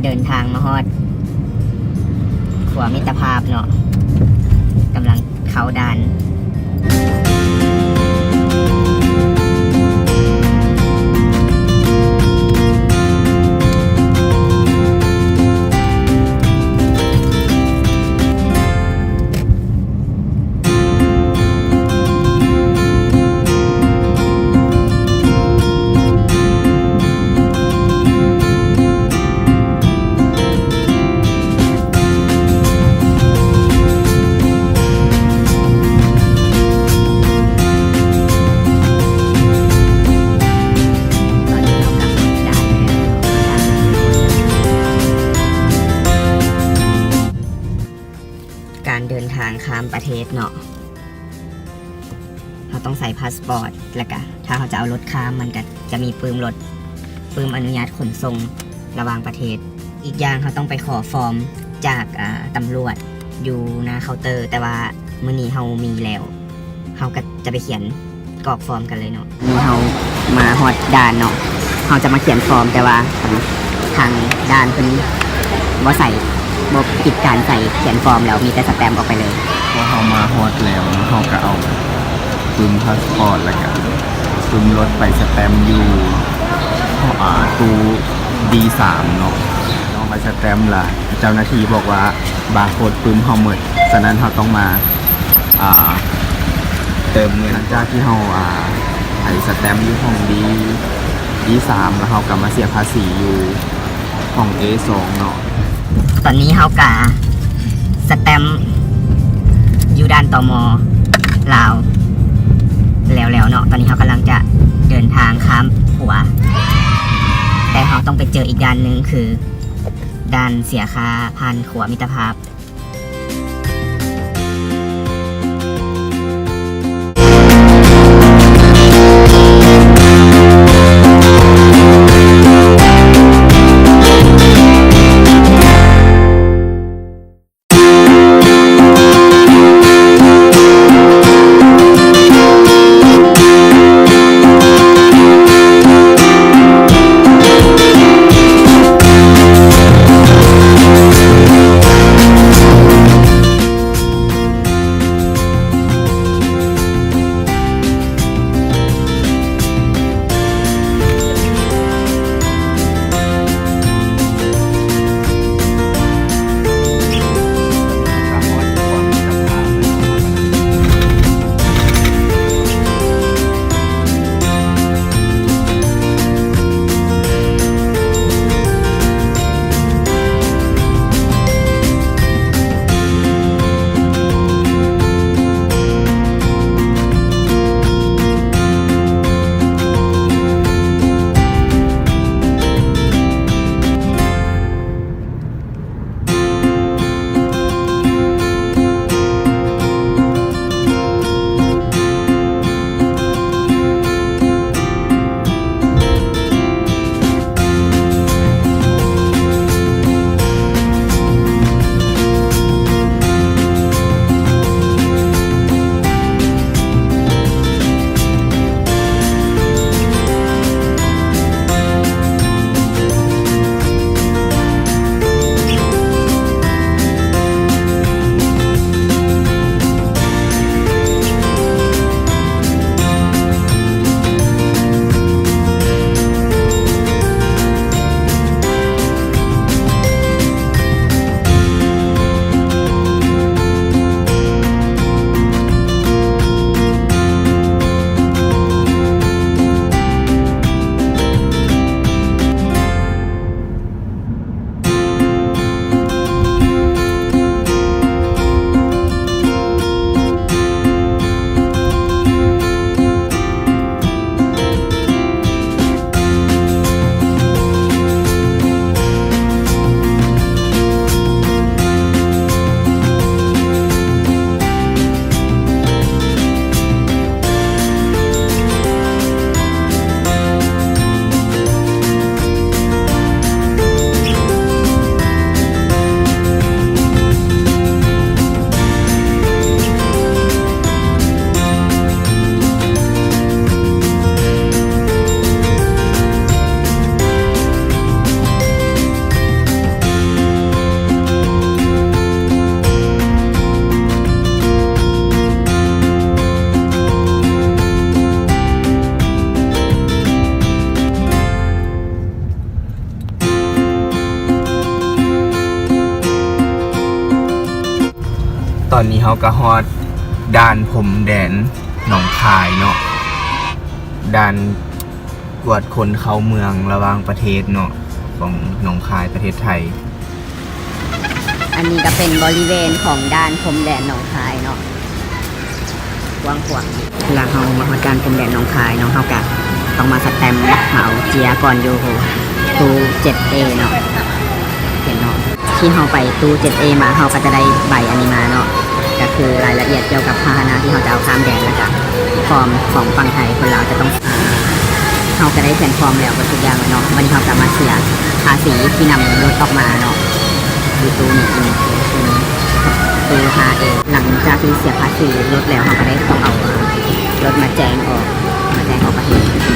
ເດີນທາງມາຮອດຂົວມິດຕະພາບເນາະ, ກຳລັງເຂົ້າດ່ານ. ການເດີນທາງຂ້າມປະເທດເນາະ, ເຮົາຕ້ອງໃຊ້ພາສປອດ ແລ້ວກະຖ້າເຮົາຈະເອົາລົດຂ້າມ ມັນກະຈະມີປຶ້ມລົດ, ປຶ້ມອະນຸຍາດຂົນສົ່ງລະຫວ່າງປະເທດ. ອີກຢ່າງເຮົາຕ້ອງໄປຂໍຟອມຈາກ ອາ ຕຳຫຼວດຢູ່ໜ້າເຄົາເຕີ, ແຕ່ວ່າມື້ນີ້ເຮົາມີແລ້ວ, ເຮົາກະຈະໄປຂຽນ ກອກຟອມກັນເລີຍເນາະ. ນີ້ເຮົາມາຮອດດ່ານເນາະ, ເຮົາຈະມາຂຽນຟອມ ແຕ່ວ່າທາງດ່ານເພິ່ນບໍ່ໃສ່, ບໍ່ປິດການໃສ່ຂຽນຟອມແລ້ວ ມີແຕ່ສະແຕັມອອກໄປເລີຍ. ພໍເຮົາມາຮອດແລ້ວເນາະ, ເຮົາກະເອົາປຶ້ມພາສປອດ ແລ້ວກະປຶ້ມລົດໄປສະແຕັມຢູ່ ອາ ຕູ້ ດີສາມ ເນາະ. ເຮົາໄປສະແຕັມລະ ເຈົ້າໜ້າທີ່ບອກວ່າບາໂຄດປຶ້ມເຮົາໝົດ, ສະນັ້ນເຮົາຕ້ອງມາ ອ່າ ເຕີມເງິນ. ຫຼັງຈາກທີ່ເຮົາ ອ່າ ໄປສະແຕັມຢູ່ຫ້ອງ D ດີສາມ ແລ້ວເຮົາກະມາເສຍພາສີຢູ່ຫ້ອງ A ສອງ ເນາະ. ຕອນນີ້ເຮົາກະສະແຕັມຢູ່ດ່ານ ຕມ ລາວແລ້ວໆເນາະ. ຕອນນີ້ເຮົາກຳລັງຈະເດີນທາງຂ້າມຂົວ, ແຕ່ເຮົາຕ້ອງໄປເຈີອີກດ່ານໜຶ່ງ ຄືດ່ານເສຍຄ່າຜ່ານຂົວມິດຕະພາບ. ຕອນນີ້ເຮົາກໍຮອດດ່ານພົມແດນໜອງຄາຍເນາະ, ດ່ານກວດຄົນເຂົ້າເມືອງລະຫວ່າງປະເທດເນາະ ຂອງໜອງຄາຍປະເທດໄທ. ອັນນີ້ກໍເປັນບໍລິເວນຂອງດ່ານພົມແດນໜອງຄາຍເນາະ, ກວ້າງຂວາງ. ເວລາເຮົາມາຮອດດ່ານພົມແດນໜອງຄາຍເນາະ, ເຮົາກະຕ້ອງມາສະແຕັມ ມາເອົາເຈ້ຍກ່ອນຢູ່ຕູ້ເຈັດເອເນາະ. ເຫັນເນາະ ທີ່ເຮົາໄປຕູ້ເຈັດເອມາ ເຮົາກໍຈະໄດ້ໃບອັນນີ້ມາເນາະ, ກໍຄືລາຍລະອຽດກ່ຽວກັບພາຫະນະທີ່ເຮົາຈະເອົາຂ້າມແດນ ແລ້ວກໍຟອມຂອງຝັ່ງໄທ ຄົນລາວຈະຕ້ອງ ອ່າ ເຮົາກໍໄດ້ຂຽນຟອມແລ້ວເບິດທຸກຢ່າງແລ້ວເນາະ. ບັດນີ້ເຮົາກໍມາເສຍພາສີທີ່ນຳລົດອອກມາເນາະ ຢູ່ຕູ້ນີ້ ອືມ ຕູ້ຫ້າເອ. ຫຼັງຈາກທີ່ເສຍພາສີລົດແລ້ວ ເຮົາກໍໄດ້ຕ້ອງເອົາລົດມາແຈ້ງອອກ ມາແຈ້ງອອກປະເທດ.